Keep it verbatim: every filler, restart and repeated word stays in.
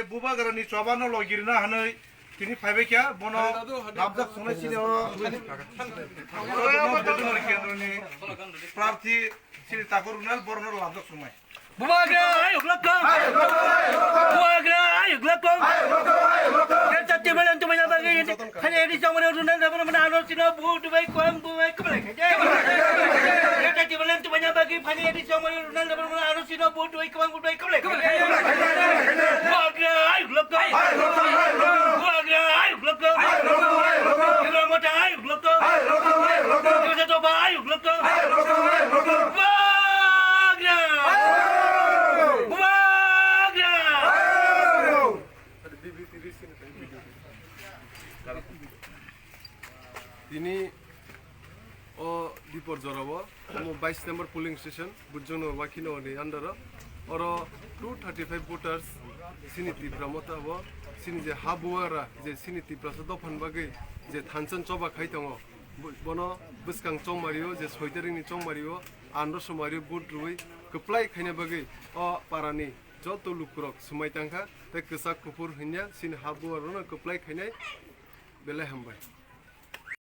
Bubagrani choba no logirina hwnwi tini phaibai kha, bono labjak sungnai sini oro Bubagrani kendroni prarthi sini Takur Runal, borno labjak sungnai. Bubagra ayuk lokong. Bubagra ayuk lokong. Jati balan tu banyak bagi. Hanya di zaman Runal dapat mana anu sini bu Dubai kuang Dubai kembali. Jati balan tu banyak bagi. Hanya di zaman Runal dapat mana anu sini bu Dubai kuang Dubai kembali. Bubagra ayuk lokong. Bubagra ayuk lokong. Ibrahim Mota ayuk lokong. Ibrahim Topa ayuk lokong. Bubagra! Bubagra! Tini o dipor jorao, omo bais number polling station, Bujongno Wakhino ni under o, oro two thirty five voters sini Tipra Motha bo, sini je ha Bubagra, je sini Tiprasa dophani bagwi je thansa choba khai tongo, bo-, bono bwskang chongmario, je soi tarik ni chongmario, andro somario vote rwi kwplai khaina bagwi o parani joto lukurok swmai tangkha, tei kwchak kuphur hinya sini ha Bubagrano kwplai khainai. Belai hambai.